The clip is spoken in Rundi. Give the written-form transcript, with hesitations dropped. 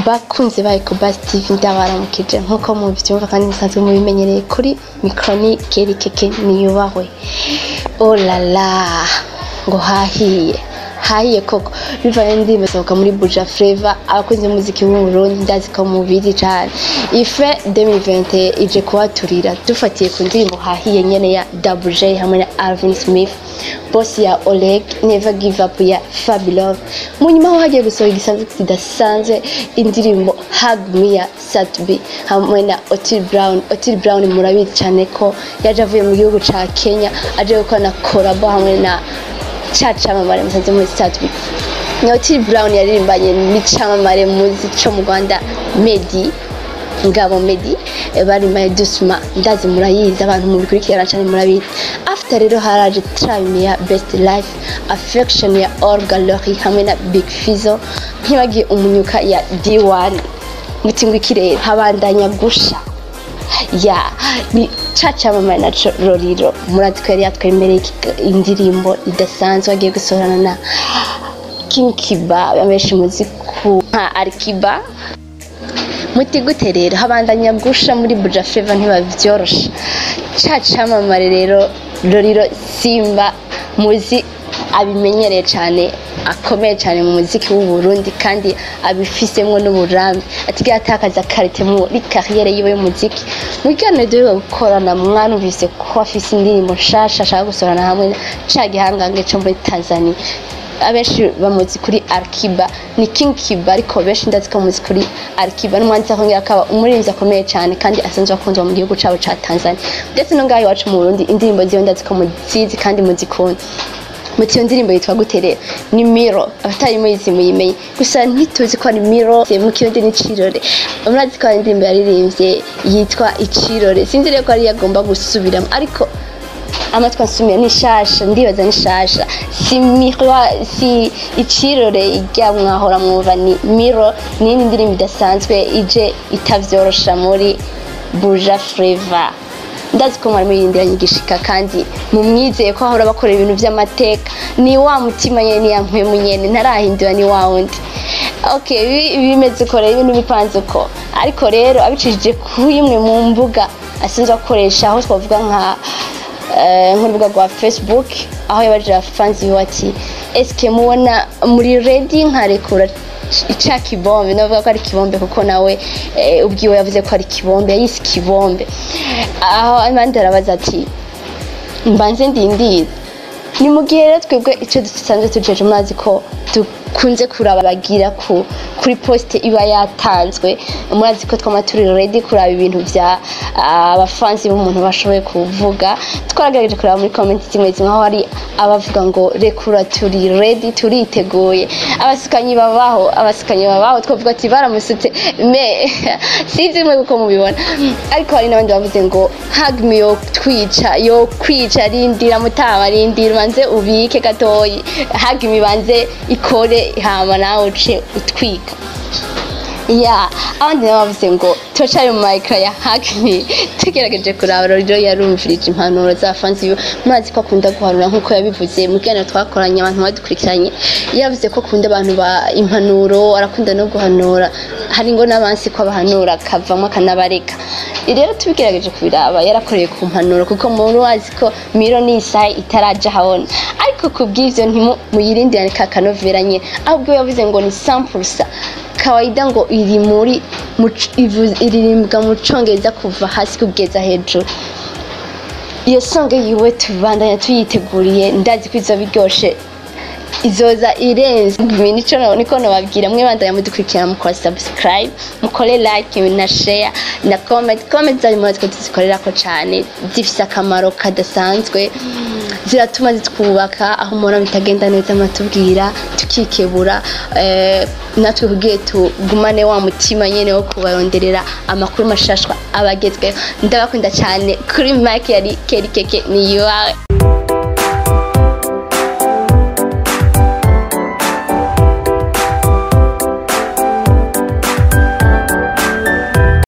Bakunzi ba Ecobus TV, ndabaramukije nkuko mubyumva kandi musanzwe mubimenyereye. Kuri micro ni Keri Keke niyubahwe. Oh la la, ngo hahiye, hahiye koko, bivanye n'indirimbo isohoka muri Buja Flava. Abakunzi b'umuziki w'u Burundi, ndazi ko mubizi cane, ife 2020 ije kubaturira. Dufatiye ku ndirimbo Hahiye nyene ya Double J hamwe na Alvin Smith, Boss ya Oleg, Never Give Up ya Fabilove. Mu nyuma aho hagiye gusohora igisanzwe kidasanzwe, indirimbo Hug Me ya Sat-B hamwe na Otile Brown. Otile Brown murabizi cyane ko yaje avuye mu gihugu ca Kenya, aje gukora na collabo hamwe na ca camamare musanze muri Sat-B. Ni Otile Brown yaririmbanye n'icamamare muzi co mu Rwanda, Meddy Ngabo Meddy, baririmbaye Dusuma. Ndazi murayizi, abantu mubikurikirana cyane murabizi. After rero haraje Try Me ya Best Life, Affection ya Olga Lori hamwe na Big Fizzo, ntibagiye Umunyuka ya D1. Muti ngo ikirere habandanya gusha ya ni ca camamare naco Lolilo. Murazi ko yari yatwemereye indirimbo idasanzwe agiye gusohorana na King Kiba, abenshi muzi ku nka Alikiba. Muti gute rero habandanya gusha muri Buja Flava? Ntibavyorosha. Ca camamare rero Lolilo Simba muzi abimenyereye cyane, akomeye cyane mu muziki w'u Burundi kandi abifisemwo n'uburambe, atigaye atakaza qualité muri carrière yiwe y'umuziki. Mu kiganiro duheruka gukorana mwarumvise ko afise indirimbo nshasha ashaka gusohorana hamwe na ca gihangange co muri Tanzania, abenshi bamuzi kuri Alikiba. Ni King Kiba, ariko benshi ndazi ko bamuzi kuri Alikiba. N'umwanditsi, akongera akaba umuririmbyi akomeye cyane kandi asanzwe akunzwe mu gihugu cabo ca Tanzania ndetse no ngaho iwacu mu Burundi. Indirimbo ziwe ndazi ko muzizi kandi muzikunda. Muti iyo ndirimbo yitwa gute rero? Ni Miro. Abatari muyizi muyimenye, gusa ntituzi ko ari Miro, mu Kirundi ni Cirore. Murazi ko hari indirimbo yaririmbye yitwa Icirore, sinzi rero ko ari yagomba gusubiramo, ariko amatwi ansumira ni shasha, ndibaza ni shasha, si Miro, si Icirore ijya mwahora mwumva, ni Miro. Ni iyindi ndirimbo idasanzwe ije itavyorosha muri Buja Flava. Ndazi ko mwari muyirindiranye igishika kandi mumwizeye ko ahora bakora ibintu by'amateka. Ni wa mutima nyene, ni ya mpwemu nyene, ntarahindura, ni wa wundi. Okay, bimeze uko rero, ibintu bipanze uko. Ariko rero abicishije kuri imwe mu mbuga asanzwe akoresha, aho twavuga nka nk'urubuga rwa Facebook, aho yabajije abafanzi biwe ati: "Eske mubona muri ready nkarekura ica kibombe?" Navuga ko ari kibombe kuko nawe ubwiwe yavuze ko ari kibombe, yayise kibombe. Aho abandi arabaza ati: "Mbanze ndindire?" Ni mu gihe rero twebwe icyo dusanzwe tujeje, murazi ko dukunze kuraba bagira ku kuri poste iba yatanzwe. Murazi ko twama turi ready kuraba ibintu vya abafansi b'umuntu bashoboye kuvuga. Twaragerageje kuraba muri comment zimwe zimwe, aho hari abavuga ngo: "Rekura, turi ready, turiteguye." Abasukanyi babaho, abasukanyi babaho, twavuga ati baramusutse, mais sinzi mwe kuko mubibona. Ariko hari n'abandi bavuze ngo: "Hug Me yo twica, yo kwica, rindira mutama, rindira ubanze ubike gatoyi, Hug Me banze ikore, hama nawe uce utwika." Ya, abandi nabo bavuze ngo turacari mu mayikara ya Hug Me. Tugerageje kuraba rero, yarumvirije impanuro z'abafanzi biwe. Murazi ko akunda guhanura, nk'uko yabivuze mu kiganiro twakoranye. Abantu badukurikiranye, yavuze ko akunda abantu ba impanuro, arakunda no guhanura. Hari ngo n'abansi ko abahanura akavamo akanabareka. Rero tubigerageje kubiraba, yarakoreye ku mpanuro, kuko muntu wazi ko Miro ni isaha itaraja habona. Ariko kubw'ivyo ntimuyirindirane ka kanovera nyene, ahubwo yavuze ngo ni 100% kawaida, ngo iri muri iririmbwa mu Congereza kuva hasi kugeza hejuru. Iyo song yiwe tubandanya tuyiteguriye, ndazi ko izoba iryoshe, izoza irenze. Nico niko nobabwira. Mwe bandanya mudukurikirana, mukora subscribe, mukore like na share na comment. Comment zanyu murazi ko tuzikorerako cane, zifise akamaro kadasanzwe, ziratuma zitwubaka. Aho mubona bitagenda neza muratubwira, tukikebura, natwe kugiye tugumane wa mutima nyene wo kubaronderera amakuru mashashwa abagezweho. Ndabakunda cyane. Kuri mic yari Keri Keke ni iwawe.